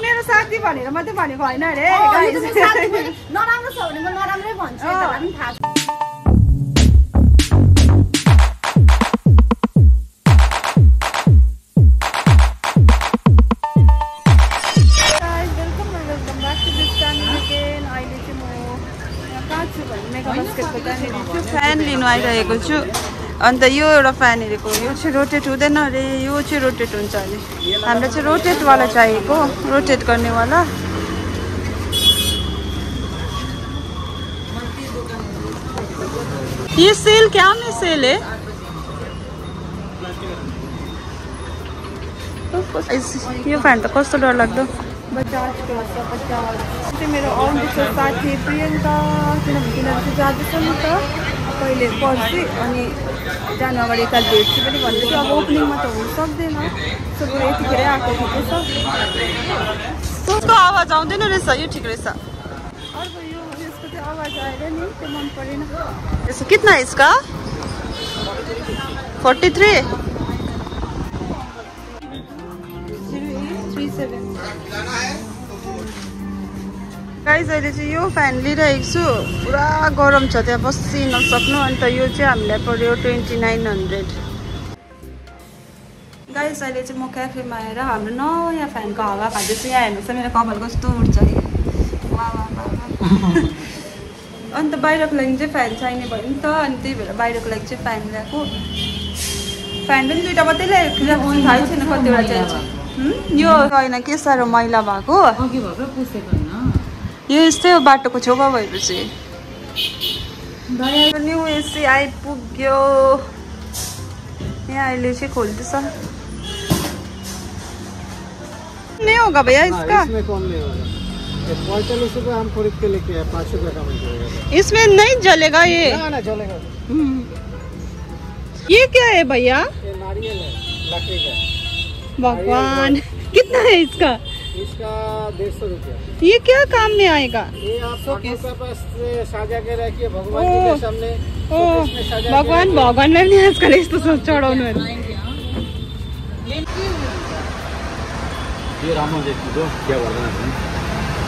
मेरो साथी भनेर मात्रै भनेको होइन अरे नराम्रो छ भने म नराम्रै भन्छु यतालाई पनि थाहा छ फ्यान लिनु आइरहेको छु अन्त यो एउटा फ्यान हेरेको यो चाहिँ रोटेट हुँदैन अरे यो चाहिँ रोटेट हुन्छ अरे हामीलाई चाहिँ रोटेटवाला चाहिएको रोटेट गर्नेवाला ये सेल क्या में सेल है यो फ्यान त कस्तो डर लाग्दो बजाजको चाहिँ मेरो आउँदैछ साथी प्रियङ्का किनभने तिनीहरू चाहिँ जाँदैछ नि त कहिले पर्सि अनि जानु अगाडि एकताल भेट्छु पनि भन्दैछु अब ओपनिङमा त हुनु सक्दैन सो बरु यतिखेरै आएको ठिकै छ त्यसको आवाज आउँदैन रहेछ यो ठिक रहेछ अर्को यो यसको चाहिँ आवाज आएर नि त्यो मन परेन यसो कितना यसका 43 गाइस अहिले चाहिँ यो फ्यान लिइरहेको छु पुरा गरम छ त्यहाँ बस्सी नसक्नु अन्त यो चाहिँ हामीलाई पर्यो 2900 गाइस अहिले चाहिँ म क्याफेमा आएर हाम्रो नयाँ फ्यानको हावा खाँदैछु यहाँ हेर्नुहोस् मेरो कपाल कस्तो उठ्छ अन्त बाहिरको लागि चाहिँ फ्यान चाहिने भयो नि त अनि त्यही भएर बाहिरको लागि चाहिँ फ्यान ल्याएको फ्यान पनि दुइटा मात्रै ल्याएको थाहै छैन कतिवटा चाहिन्छ यो होइन के साह्रो मैला भएको यो यस्तै हो बाटोको छेउमा भएपछि न्यू एसी आइपुग्यो यहाँ अहिले चाहिँ खोल्दैछ नहीं होगा भैया इसका इसमें कौन नहीं होगा 45 रुपए हम खरीद के लेके आए 5 रुपए का मिल जाएगा इसमें नहीं जलेगा ये ना जलेगा ये क्या है भैया ये नारियल है लकड़ी का भगवान कितना है इसका इसका 150 रुपया ये क्या काम में आएगा ये आप पास से साजा के रखिए भगवान जी के सामने भगवान भगवानलाई नि आजकल यस्तो सोच चढाउनु ये राम्रो देखियो क्या गर्दैन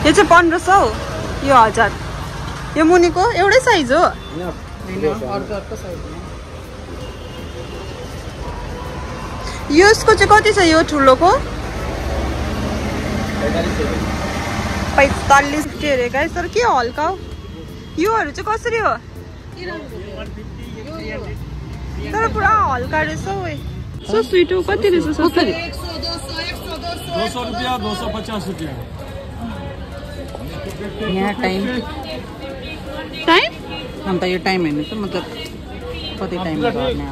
यो चाहिँ 1500 यो 1000 यो मुनिको एउटै साइज हो यसको चाहिँ कति छ यो ठुलोको 45 के अरे गाइस तर के हल्का हो योहरू चाहिँ कसरी हो तर पुरा हल्का रहेछ हौ सो स्वीट हो कति रहेछ सस्तै 200 रुपया 250 रुपया यहाँ टाइम अन्त यो टाइम हेर्नु त मतलब कति टाइम गर्ने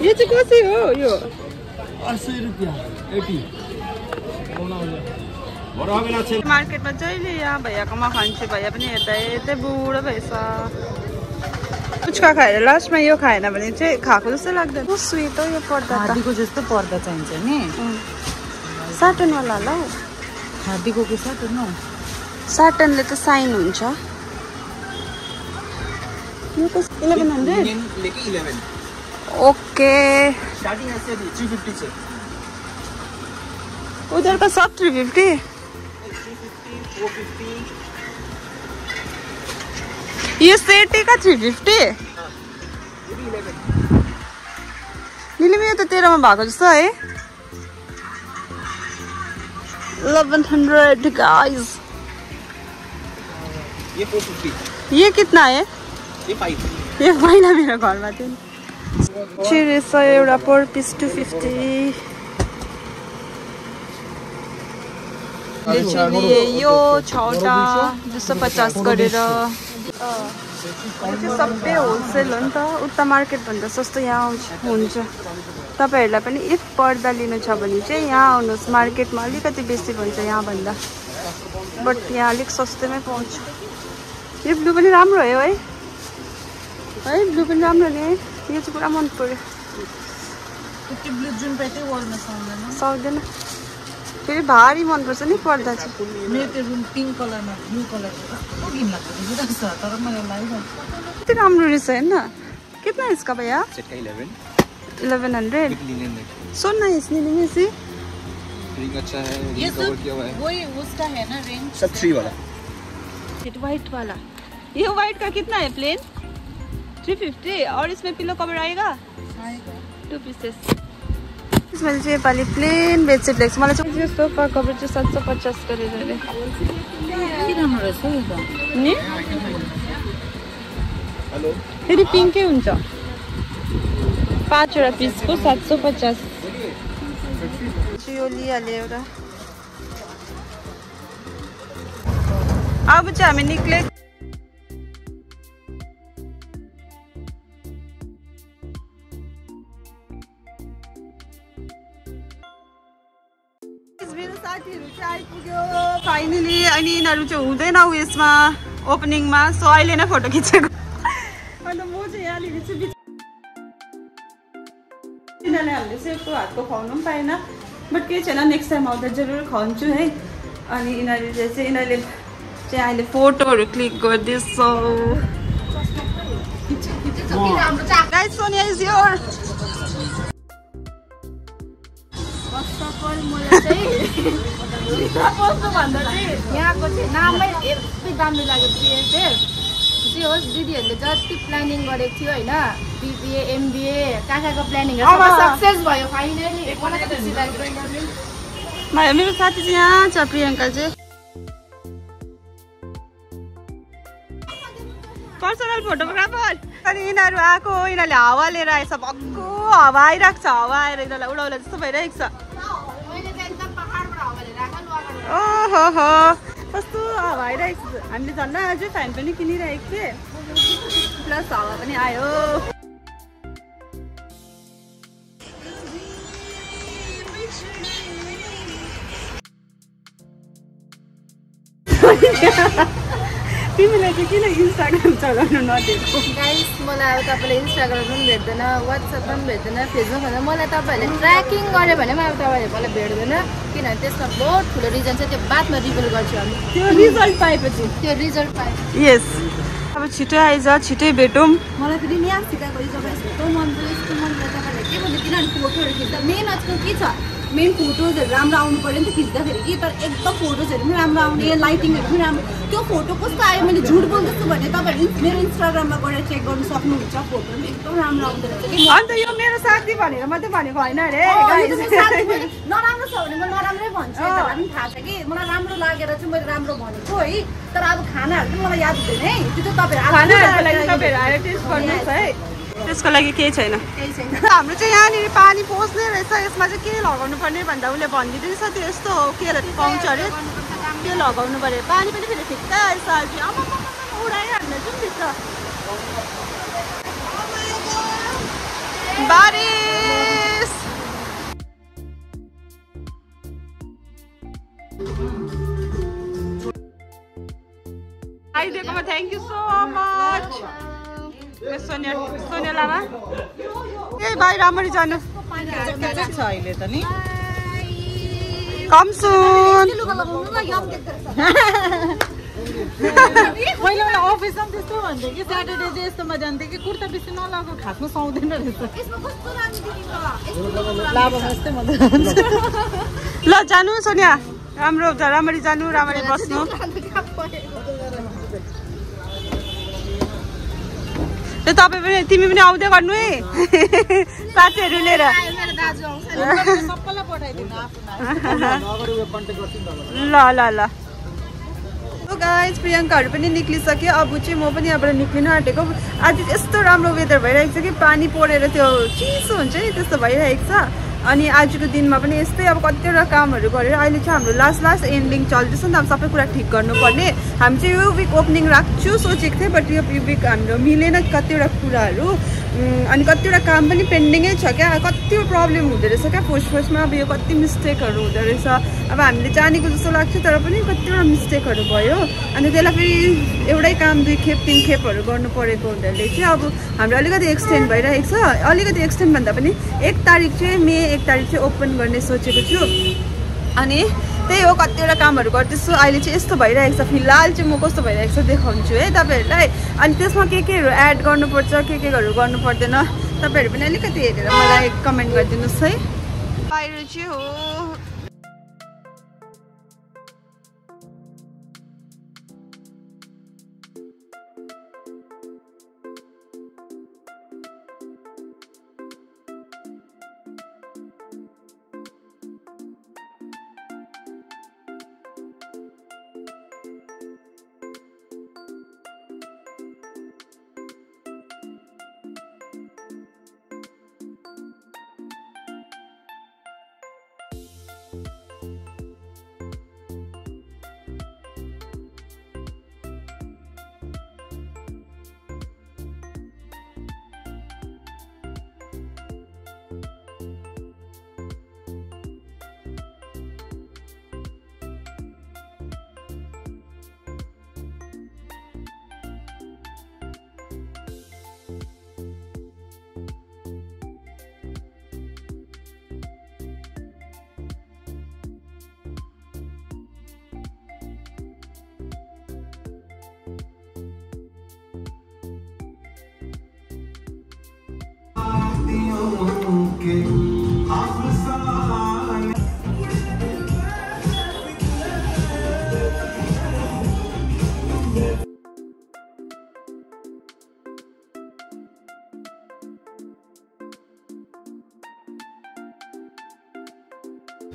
यो चाहिँ कसै हो यो 80 रुपया 80 मार्केटमा जहिले यहाँ भैयाकोमा खान्छु भैया पनि हेर्दा यतै बुढो भएछ पुच्का खाएर लास्टमा यो खाएन भने चाहिँ खाएको जस्तो लाग्दैन स्विट हो यो पर्दा हार्दीको जस्तो पर्दा चाहिन्छ नि साटनवाला ल हार्दीको के साटन हो साटनले त साइन हुन्छ यो कस 1100 ओके स्टार्टिंग ऐसे 350 से उधर का सब 350 450 ये सेट का 350 नीलिम यो त 13 मा भएको जस्तो है 1100 गाइस ये 450 ये कितना है ये 5 ये पहिला मेरो घरमा थियो चिरे छ एउटा पर पिस 250 यो 6वटा 250 गरेर यो सबै होलसेल हो नि त उता मार्केट भन्दा सस्तो यहाँ हुन्छ तपाईहरुलाई पनि इफ पर्दा लिनु छ भने चाहिँ यहाँ आउनुहोस् मार्केटमा अलिकति बेसी भन्छ यहाँ भन्दा बट यहाँ अलिक सस्तैमै पाउँछ यो ब्लू पनि राम्रो हो है ब्लू पनि राम्रो नि है यो चाहिँ पुरा मन पर्यो त्यो ब्लू जुन पेटै ओर्न सक्दैन फेरि भारी मनपर्छ नि पर्दा चाहिँ मेरो त्यो रुम पिङ्क कलरमा ब्लू कलर कस्तो घिनलाग्दो देखिरहेको छ तर मलाई लाग्यो कति राम्रो रहेछ हैन कितना इसका भैया सेट का 11 1100 विद लिनन में। सो नाइस नीलू में से रिंग अच्छा है, ये रिंग कवर सब किया हुआ है। वही उसका है ना रेंज। सब 3 वाला। व्हाइट वाला, ये व्हाइट का कितना है प्लेन? 350 और इसमें पिलो कवर आएगा 2 पीसेस। इसमें चाहिँ नेपाली प्लेन बेडसिट ल्याएको छ। मलाई चाहिँ यो सोफा कभर चाहिँ 750 गरेर अरे के राम्रो रहेछ यो त। नि हेलो फेरि पिङ्कै हुन्छ। 5 वटा पिसको 750। यो लिइहाल्यो एउटा। अब चाहिँ हामी निक्ले। मेरो साथीहरू चाहिँ आइपुग्यो फाइनली। अनि यिनीहरू चाहिँ हुँदैन उयसमा ओपनिङमा, सो अहिले नै फोटो खिचेको। अन्त म चाहिँ यहाँनिर चाहिँ यिनीहरूले हामीले चाहिँ यस्तो हातको खुवाउनु पनि पाएन, बट केही छैन, नेक्स्ट टाइम आउँदा जरुर खुवाउँछु है। अनि यिनीहरूले चाहिँ अहिले फोटोहरू क्लिक गर्दैछ। Guys Sonia is your. First of all मलाई चाहिँ यहाँको चाहिँ नामै यति दामी लाग्यो पिएसएल। जे होस् दिदीहरूले जति प्लानिङ गरेको थियो होइन, बिबिए एमबिए काकाको प्लानिङहरू सबै सक्सेस भयो फाइनली। मलाई त खुसी लाग्यो। मेरो साथी चाहिँ यहाँ छ प्रियङ्का चाहिँ। Personal photographer. अनि यिनीहरू आएको, यिनीहरूले हावा लिएर आएछ, भक्कु हावा आइरहेको छ। हावा आएर यिनीहरूलाई उडाउला जस्तो भइरहेको छ। ओहो कस्तो हावा आइरहेको छ। हामीले झन् अझै फ्यान पनि किनिरहेको थिएँ, प्लस हावा पनि आयो। तिमीलाई चाहिँ किन इन्स्टाग्राम चलाउनु नदिएको? गाइस मलाई अब तपाईँले इन्स्टाग्राममा पनि भेट्दैन, वाट्सएपमा पनि भेट्दैन, फेसबुकमा पनि। मलाई तपाईँहरूले ट्र्याकिङ गऱ्यो भने पनि अब तपाईँहरूले मलाई भेट्दैन, किनभने त्यसमा बहुत ठुलो रिजन छ। त्यो बादमा रिभिल गर्छु हामी, त्यो रिजल्ट पाएपछि। त्यो रिजल्ट पाएँ। यस अब छिटै आइज, छिटै भेटौँ। मलाई फेरि यहाँ सिकाएको जब यस्तो मन पऱ्यो, यस्तो मन पऱ्यो। तपाईँहरूले के भन्नु, किनभने फोटोहरू खिच्दा मेन आजकल के छ, मेन फोटोजहरू राम्रो आउनु पऱ्यो नि त खिच्दाखेरि कि। तर एकदम फोटोजहरू पनि राम्रो आउने, लाइटिङहरू पनि राम्रो। त्यो फोटो कस्तो आयो, मैले झुट बोल्दैछु भने तपाईँहरू मेरो इन्स्टाग्राममा गएर चेक गर्नु सक्नुहुन्छ। फोटो पनि एकदम राम्रो आउँदो रहेछ कि। अन्त यो मेरो साथी भनेर मात्रै भनेको होइन अरे। नराम्रो छ भने म नराम्रै भन्छु, तपाईँलाई पनि थाहा छ कि मलाई राम्रो लागेर चाहिँ मैले राम्रो भनेको है। तर अब खानाहरू पनि मलाई याद हुँदैन है, त्यो चाहिँ तपाईँहरू खानाहरूको लागि तपाईँहरू आएर टेस्ट गर्नुहोस् है, त्यसको लागि केही छैन। हाम्रो चाहिँ यहाँनिर पानी पस्ने रहेछ। यसमा चाहिँ के लगाउनु पर्ने भन्दा उसले भनिदिँदैछ, त्यो यस्तो हो के पाउँछ अरे, त्यो लगाउनु पऱ्यो। पानी पनि फेरि ठिक्कै आएछ अझै। उडाइहाल्ने जुन भित्र बारिस। आइदिएकोमा thank you so much. Sonia Lama ए भाइ राम्ररी जानु छ अहिले त नि। कम सुन। मैले अफिसमा त्यस्तो भन्थेँ कि स्याटरडे चाहिँ यस्तोमा जान्थेँ कि कुर्ता बेसी नलाएको खासमा सुहाउँदैन रहेछ। लाभामा यस्तै मजा आउँछ। ल जानु सोनिया, राम्रो हुन्छ, राम्ररी जानु, राम्ररी बस्नु। तपाईँ पनि, तिमी पनि आउँदै गर्नु है साथीहरू लिएर। सबैलाई पठाइदिनु ल ल ल गाइस, प्रियङ्काहरू पनि निक्लिसक्यो। अब चाहिँ म पनि यहाँबाट निक्लिनु आँटेको। आज यस्तो राम्रो वेदर भइरहेको छ कि पानी परेर त्यो चिसो हुन्छ नि त्यस्तो भइरहेको छ। अनि आजको दिनमा पनि यस्तै अब कतिवटा कामहरू गरेर अहिले चाहिँ हाम्रो लास्ट एन्डिङ चल्दैछ नि त। अब सबै कुरा ठिक गर्नुपर्ने। हामी चाहिँ यो विक ओपनिङ राख्छु सोचेको थिएँ, बट यो विक हाम्रो मिलेन कतिवटा कुराहरू। अनि कतिवटा काम पनि पेन्डिङै छ क्या। कतिवटा प्रब्लम हुँदो रहेछ क्या फर्स्टमा। अब यो कति मिस्टेकहरू हुँदो रहेछ। अब हामीले जानेको जस्तो लाग्छ, तर पनि कतिवटा मिस्टेकहरू भयो। अनि त्यसलाई फेरि एउटै काम 2 खेप 3 खेपहरू गर्नु परेको हुँदाले चाहिँ अब हाम्रो अलिकति एक्सटेन्ड भइरहेको छ। अलिकति एक्सटेन्ड भन्दा पनि 1 तारिक चाहिँ मे 1 तारिक चाहिँ ओपन गर्ने सोचेको छु। अनि त्यही हो, कतिवटा कामहरू गर्दैछु। अहिले चाहिँ यस्तो भइरहेको छ। फिलहाल चाहिँ म कस्तो भइरहेको छ देखाउँछु है तपाईँहरूलाई। अनि त्यसमा केहरू एड गर्नुपर्छ, केहरू गर्नु पर्दैन, तपाईहरु पनि अलिकति हेरेर मलाई कमेन्ट गरिदिनुस् है। बाहिर चाहिँ हो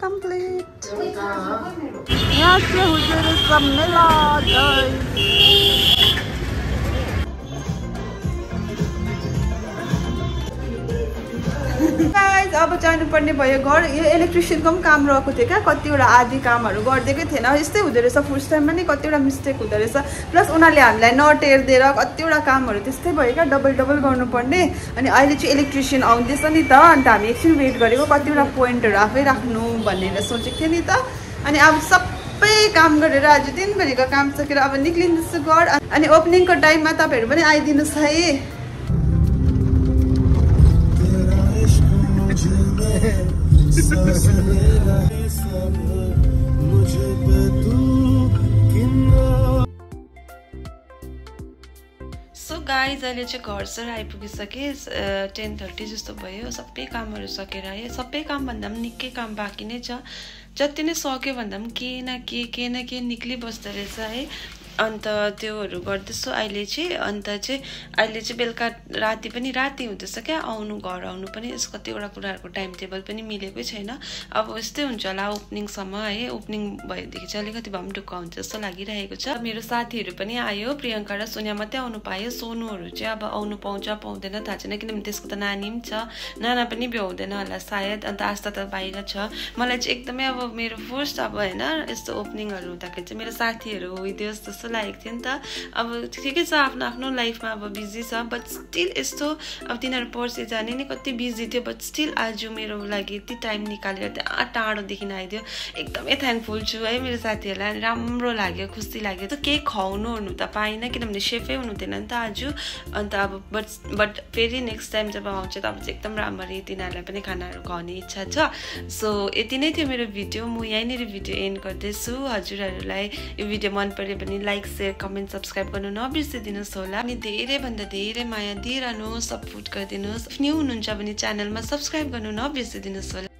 complete. यहाँ से हुजूर सब मिला गाइस अब जानुपर्ने भयो घर। यो इलेक्ट्रिसियनको पनि काम रहेको थियो क्या, कतिवटा आदि कामहरू गरिदिएकै थिएन। यस्तै हुँदो रहेछ, फर्स्ट टाइममा नि कतिवटा मिस्टेक हुँदो रहेछ। प्लस उनीहरूले हामीलाई नटेर्दिएर कतिवटा कामहरू त्यस्तै भयो क्या, डबल गर्नुपर्ने। अनि अहिले चाहिँ इलेक्ट्रिसियन आउँदैछ नि त, अन्त हामी एकछिन वेट गरेको, कतिवटा पोइन्टहरू आफै राख्नु भनेर सोचेको थिएँ नि त। अनि अब सबै काम गरेर आज दिनभरिको काम सकेर अब निक्लिँदैछु घर। अनि ओपनिङको टाइममा तपाईँहरू पनि आइदिनुहोस् है। सो गाइज अहिले चाहिँ घरसर आइपुगिसकेँ। 10:30 जस्तो भयो। सबै कामहरू सकेर आएँ। सबै काम भन्दा पनि निकै काम बाँकी नै छ। जति नै सक्यो भन्दा पनि के न के निक्लिबस्दो रहेछ है। अन्त त्योहरू गर्दैछु अहिले चाहिँ। अन्त चाहिँ अहिले चाहिँ बेलुका राति हुँदैछ क्या, घर आउनु पनि कतिवटा कुराहरूको टाइम टेबल पनि मिलेकै छैन। अब यस्तै हुन्छ होला ओपनिङसम्म है। ओपनिङ भएदेखि चाहिँ अलिकति भए पनि ढुक्क हुन्छ जस्तो लागिरहेको छ। मेरो साथीहरू पनि आयो, प्रियङ्का र सोनिया मात्रै आउनु पायो। सोनुहरू चाहिँ अब आउनु पाउँछ पाउँदैन थाहा छैन, किनभने त्यसको त नानी पनि छ। नाना पनि भ्याउँदैन होला सायद। अन्त आस्था त बाहिर छ। मलाई चाहिँ एकदमै अब मेरो फर्स्ट अब होइन यस्तो ओपनिङहरू हुँदाखेरि चाहिँ मेरो साथीहरू होइदियोस् जस्तो लागेको थियो नि त। अब ठिकै छ, आफ्नो आफ्नो लाइफमा अब बिजी छ, बट स्टिल यस्तो अब तिनीहरू पर्सि जाने नि कति बिजी थियो, बट स्टिल आज मेरो लागि यति टाइम निकालेर त्यहाँ टाढोदेखि आइदियो। एकदमै थ्याङ्कफुल छु है मेरो साथीहरूलाई। राम्रो लाग्यो, खुसी लाग्यो। त केही खुवाउनु त पाइनँ, किनभने सेफै हुनु थिएन नि त आज। अन्त अब बट फेरि नेक्स्ट टाइम जब आउँछ त अब चाहिँ एकदम राम्ररी तिनीहरूलाई पनि खानाहरू खुवाउने इच्छा छ। सो यति नै थियो मेरो भिडियो। म यहीँनिर भिडियो एन्ड गर्दैछु। हजुरहरूलाई यो भिडियो मन पर्यो भने लाइक, शेयर, कमेन्ट, सब्सक्राइब गर्नु नबिर्सिदिनुहोस् होला। अनि धेरैभन्दा धेरै माया दिइरहनुहोस्, सपोर्ट गरिदिनुहोस्। न्यू हुनुहुन्छ भने च्यानलमा सब्सक्राइब गर्नु नबिर्सिदिनुहोस् होला।